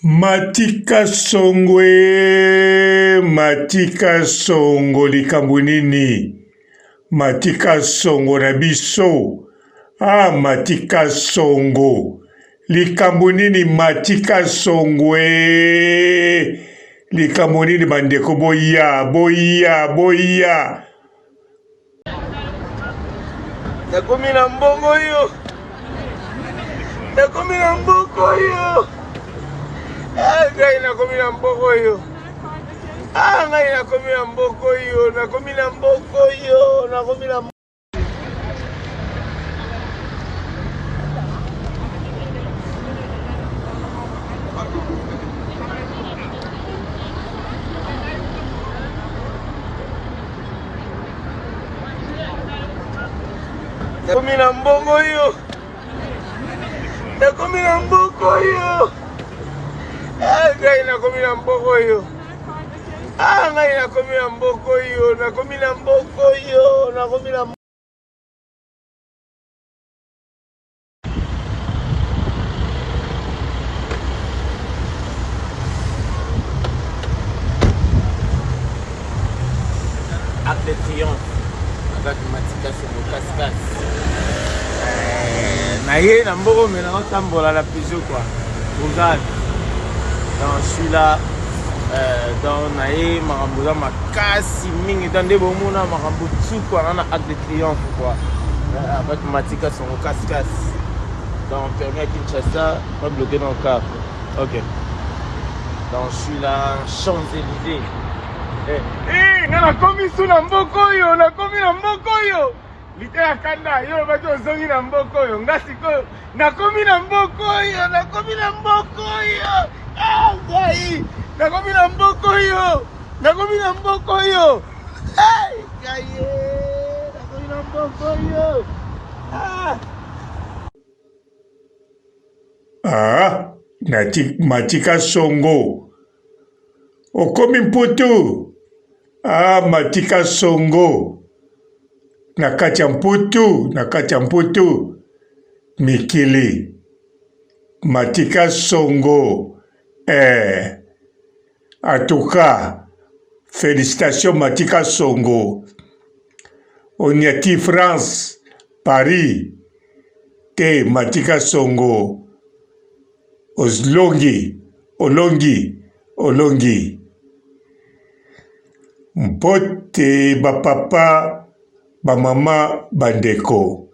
Matika songo ee matika songo likambo nini matika songo na biso ah matika songo likambo nini matika songo ee likambo nini bandeko boya boya boya. Nakomi na mbongo oyo, nakomi na mboka oyo, ah, ngai nakomi na mboka oyo, ah, ngai nakomi na mboka oyo, nakomi na mboka oyo, nakomi na Nakomi na mbongo oyo, nakomi na mboka oyo, ah, ngai nakomi na mboka oyo, ah, ngai nakomi na mboka oyo, nakomi na mboka oyo, nakomi na Arc de Triomphe avec Matika Songo Kaskas. Euh, na ye na mboko me naotambola na Peugeot quoi. Bozali. Donc je suis là euh, donc na ye makambo eza makasi mingi donc nde bomona makambo tu quoi na na Arc de Triomphe quoi. Euh, avec Matika Songo Kaskas. Donc permis à Kinshasa, pas bloqué dans le car. Ok. Donc je suis là, Champs-Élysées. Eh, eh, nga nakomi su na mboka oyo, nakomi na mboka oyo. Liteya kanda, yo olobaki ozongi na mboka oyo. Nga sikoyo nakomi na mboka oyo, nakomi na mboka oyo. Ah, ngai, nakomi na mboka oyo. Nakomi na mboka oyo. Hey, ngai, eh, nakomi na mboka oyo. Ah. Ah, nati, Matika Songo. Okomi mputu? Ah, Matika Songo. Na kati ya mputu, na kati ya mputu. Mikili. Matika Songo. Eh. En tout cas, felicitations Matika Songo. Onyati France, Paris. Te Matika Songo. Ozlongi, olongi, olongi. Mbote ba papa, ba mama, ba ndeko.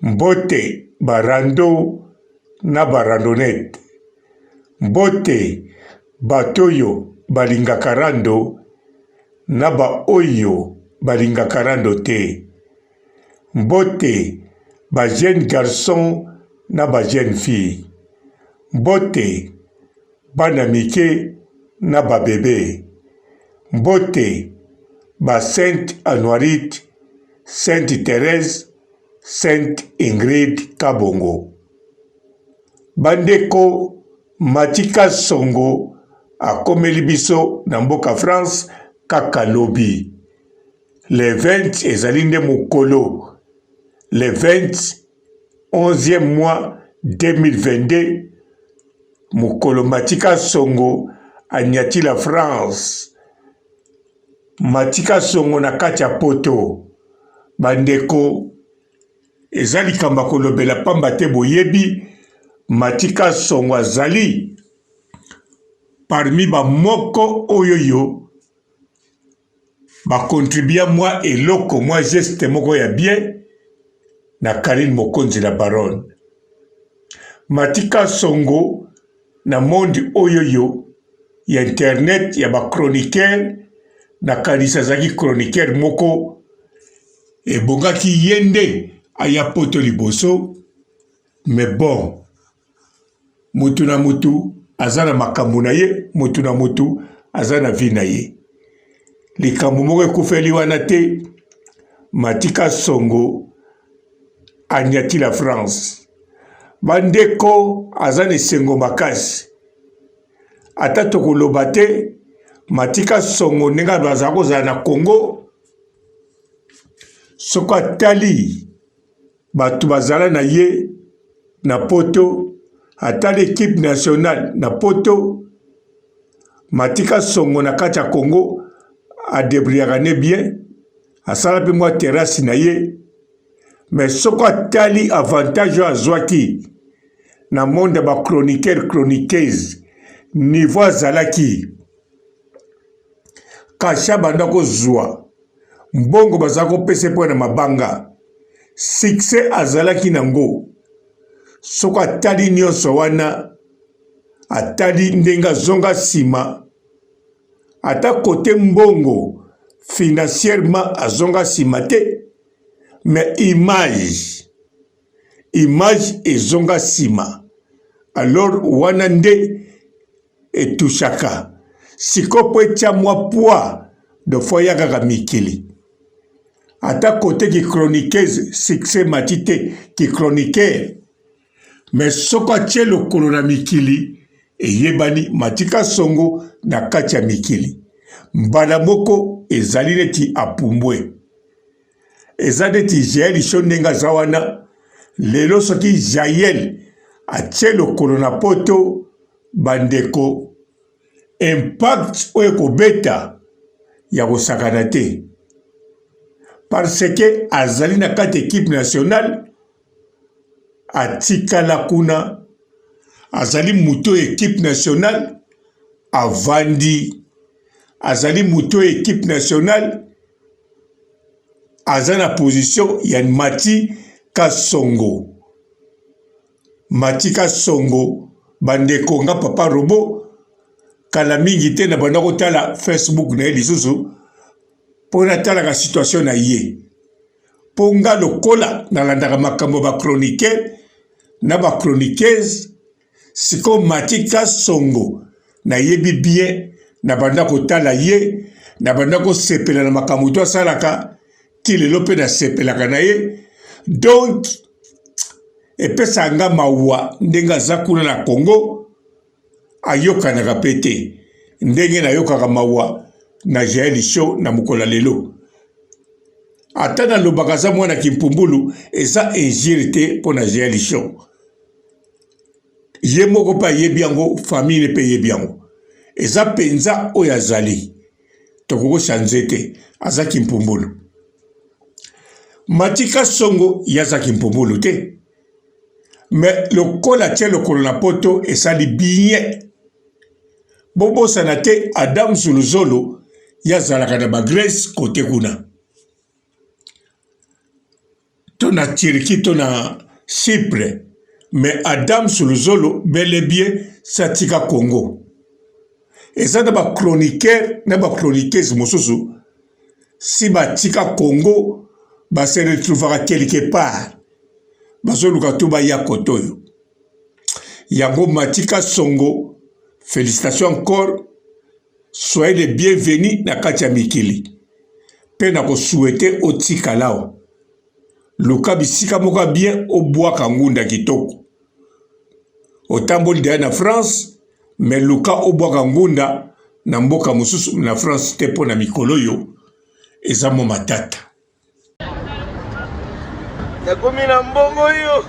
Mbote ba rando na ba randonnette. Mbote bato oyo balingaka rando na ba oyo balingaka rando te. Mbote ba jeunes garçons na ba jeunes filles. Mbote bana mike na ba bebes. Mbote ba Sainte Anuarite, Sainte Therèse, Sainte Ingrid Kabongo. Bandeko Mathy Kasongo akomeli biso na mboka France kaka lobi le 20 ezali nde mokolo le 20 11e mois 2022 mokolo Mathy Kasongo anyati la France Mathy Kasongo na kati ya poto bandeko Eza likambo ya kolobela pamba te boyebi Mathy Kasongo azali parmi ba moko oyoyo ba contribua mwa eloko mwa geste moko ya bien na Carine Mokonzi la Baronne. Mathy Kasongo na monde oyoyo ya internet ya ba chroniqueur nakanisi azalaki chroniqueur moko ebongaki ye nde aya poto liboso mais bon mutu na mutu aza na makambo na ye mutu na mutu aza na vie na ye likambo moko ekufeli wana te Matika Songo anyati la France bandeko aza na esengo makasi ata tokoloba te Matika Songo ndenge azala kozala na Congo soki atali bato bazala na ye na poto. Atali equipe nationale na poto, Mathy Kasongo na kati ya Congo a debrouillaka ne bien, asala pe mwa terrasse na ye, mais soko atali avantage oyo azwaki na monde ya ba chroniqueurs chroniqueuses, niveau azalaki, cachet abanda kozwa, mbongo bazalaki kopesa ye mpo na mabanga, succès azalaki nango, soko atali nionso wana, atali ndenge azonga nsima, ata kote mbongo financièrement azonga nsima te, mais image, image ezonga nsima, alors wana nde etouchaka sikoyo mpo etia mwa poids de fois ya kaka mikili ata kote ki chroniqueuse succès mati te ki chroniqueur mais soko atie lokolo na mikili eyebani Mathy Kasongo na kati ya mikili mbala moko ezali neti apumbwe eza neti Jael Show ndenge aza wana lelo soki Jael atie lokolo na poto bandeko impact oyo ekobeta ya kosakana te parce que azali na kati equipe nationale atikala kuna azali moto oyo equipe nationale avandi azali moto oyo equipe nationale aza na position ya Mathy Kasongo. Mathy Kasongo bandeko nga papa robot kala mingi te na banda kotala Facebook na ye lisusu mpo natalaka situation na ye mpo nga lokola nalandaka makambo ya ba chroniqueur na ba chroniqueuse Sikoyo Mathy Kasongo nayebi bien na banda kotala ye na banda kosepela na makambo to asalaka ti lelo mpe nasepelaka na ye donc epesaka nga mawa ndenge aza kuna na Congo ayokanaka mpe te ndenge nayokaka mawa na Jael Show na mokolo ya lelo ata nalobaka aza mwana kimpumbulu eza injure te mpo na Jael Show ye moko mpe ayebi yango famille mpe eyebi yango eza mpenza oyo azali tokoki kochange te aza kimpumbulu Mathy Kasongo ye aza kimpumbulu te me lokola atie lokolo na poto esali bien bobosana te Adam Zuluzolo ye azalaka na ba Grèce kote kuna to na Turquie to na Chypre mais Adams Luzolo bel et bien satika Congo eza na ba chroniqueur na ba chroniqueuse mosusu si batika Congo ba se retrouvaka quelque part bazoluka to baya kote oyo yango Mathy Kasongo felicitations encore Soyez les bienvenus na kati ya mikili pe na ko souhaiter otikala awa. Luka bisika moko ya bien obwaka ngunda kitoko. Otamboli deja na France mais luka obwaka ngunda na mboka mosusu na France te po na mikolo oyo eza mwa matata. Nakomi na mbongo oyo,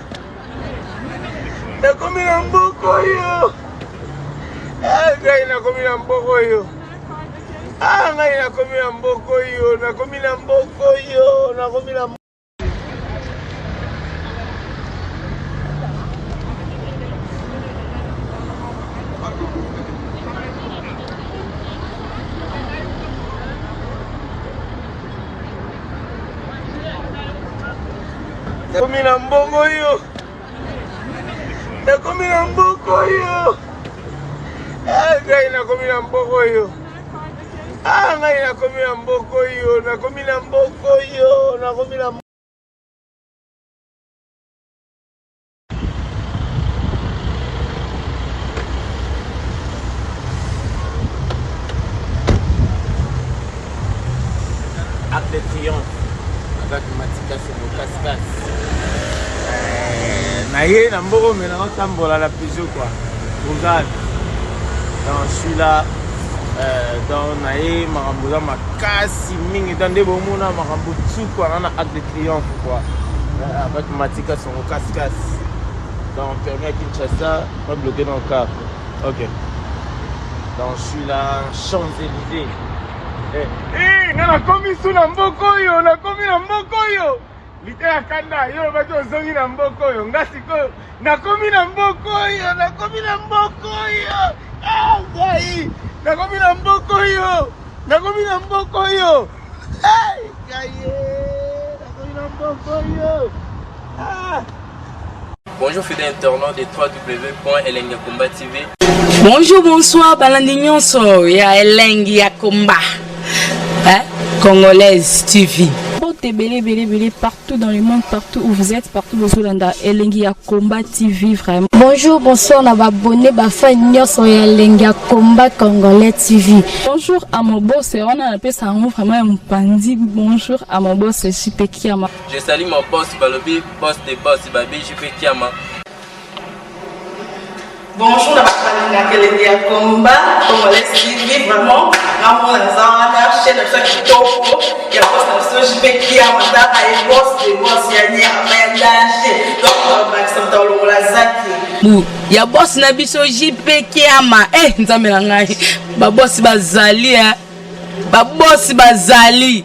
nakomi na mboka oyo, ah, ngai nakomi na mboka oyo, ah, ngai nakomi na mboka oyo, nakomi na mboka oyo, nakomi na Nakomi na mbongo oyo, nakomi na mboka oyo, ah, ngai nakomi na mboka oyo, ah, ngai nakomi na mboka oyo, nakomi na mboka oyo, nakomi na Arc de Triomphe avec Matika Songo Kaskas. Euh, na ye na mboko me naotambola na Peugeot quoi. Oza donc je suis là euh, donc na ye makambo eza makasi mingi donc nde bomona makambo tu quoi na na Arc de Triomphe quoi. Euh, avec Matika Songo Kaskas. Donc permis à Kinshasa, pas bloqué dans le car. Ok. Donc je suis là, Champs-Élysées. Eh, eh, nga nakomi su na mboka oyo, nakomi na mboka oyo. Liteya kanda, yo olobaki ozongi na mboka oyo, nga sikoyo nakomi na mboka oyo, nakomi na mboka oyo. Ah, ngai, nakomi na mboka oyo, nakomi na mboka oyo. Hey, ngai, eh, nakomi na mboka oyo. Ah. Bonjour fidèles internautes de www.elengiyakomba TV. Bonjour, bonsoir, balandi nyonso ya Elengi ya Komba. Hein? Congolaise TV. Mbote ebele ebele ebele partout dans le monde, partout où vous êtes, partout bozolanda Elengi ya Combat TV vraiment. Bonjour, bonsoir na ba abonné ba fan nyonso ya Elengi ya Combat Congolais TV. Bonjour à mon boss, wana napesa yango vraiment ya mopanzi. Bonjour à mon boss JP Kiama. Je salue mon boss Balobi, boss des boss, Babi JP Kiama. Bonjour na bato balingaka elengi ya combat congolais TV vraiment ngamona naza wana chaîne na biso ya kitoko ya boss na biso JP Kiama taka ye boss de boss ya nyama ya danger donc bakisa moto alongola zaki bu ya boss na biso JP Kiama eh nzambe na ngai ba boss bazali eh ba boss bazali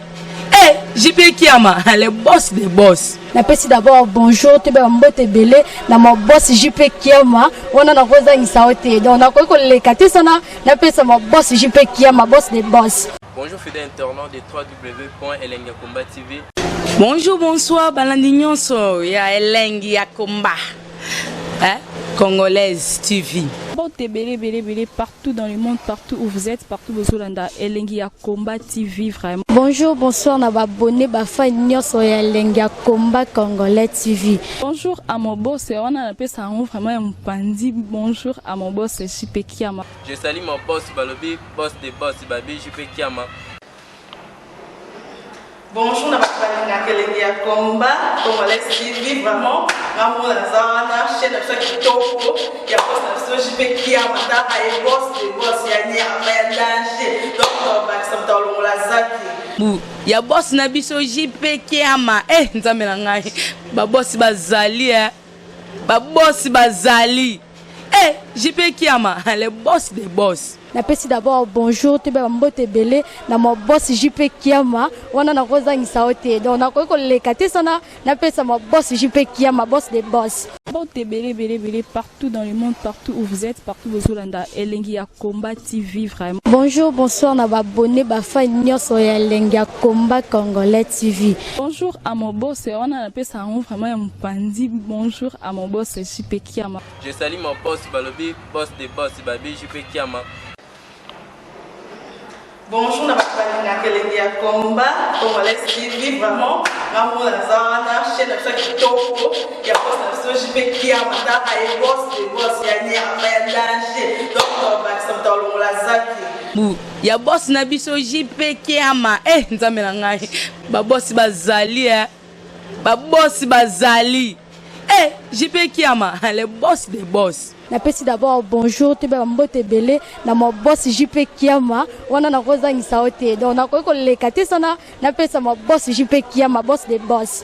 eh JP Kiama le boss de boss. Napesi d'abord bonjour toyeba mbote ebele na ma boss JP Kiama wana nakozangisa yo te donc nakoki koleka te sana napesa ma boss JP Kiama boss de boss. Bonjour fidèles internautes de www.elengiyakomba TV. Bonjour, bonsoir, balandi nyonso ya Elengi ya Komba. Hein? Congolaise TV. Mbote ebele ebele ebele partout dans le monde, partout où vous êtes, partout bozolanda Elengi ya Combat TV vraiment. Bonjour, bonsoir na ba abonné ba fan nyonso ya Elengi ya Combat Congolais TV. Bonjour à mon boss, wana napesa yango vraiment ya mopanzi. Bonjour à mon boss JP Kiama. Je salue mon boss Balobi, boss des boss, Babi JP Kiama. Bonjour na bato balingaka elengi ya combat congolais TV vraiment ngamona naza wana chaîne na biso ya kitoko ya boss na biso JP Kiama taka ye boss de boss ya nyama ya danger donc bakisa moto alongola zaki bu ya boss na biso JP Kiama eh nzambe na ngai ba boss bazali eh ba boss bazali eh JP Kiama le boss des boss. Napesi d'abord bonjour toyeba mbote ebele na ma boss JP Kiama wana nakozangisa yo te donc nakoki koleka te sana napesa ma boss JP Kiama boss des boss. Mbote ebele ebele ebele partout dans le monde, partout où vous êtes, partout bozolanda Elengi ya Combat TV vraiment. Bonjour, bonsoir na ba abonné ba fan nyonso ya Elengi ya Combat Congolais TV. Bonjour à mon boss, wana napesa yango vraiment ya mopanzi. Bonjour à mon boss JP Kiama. Je salue mon boss Balobi, boss des boss, Babi JP Kiama. Bonjour na bato balingaka elengi ya combat congolais TV vraiment ngamona naza wana chaîne na biso ya kitoko ya boss na biso JP Kiama taka ye boss de boss ya nyama ya danger donc bakisa moto alongola zaki bu ya boss na biso JP Kiama eh nzambe na ngai ba boss bazali eh ba boss bazali eh JP Kiama le boss des boss. Napesi d'abord bonjour toyeba mbote ebele na ma boss JP Kiama wana nakozangisa yo te donc nakoki koleka te sana napesa ma boss JP Kiama boss des boss.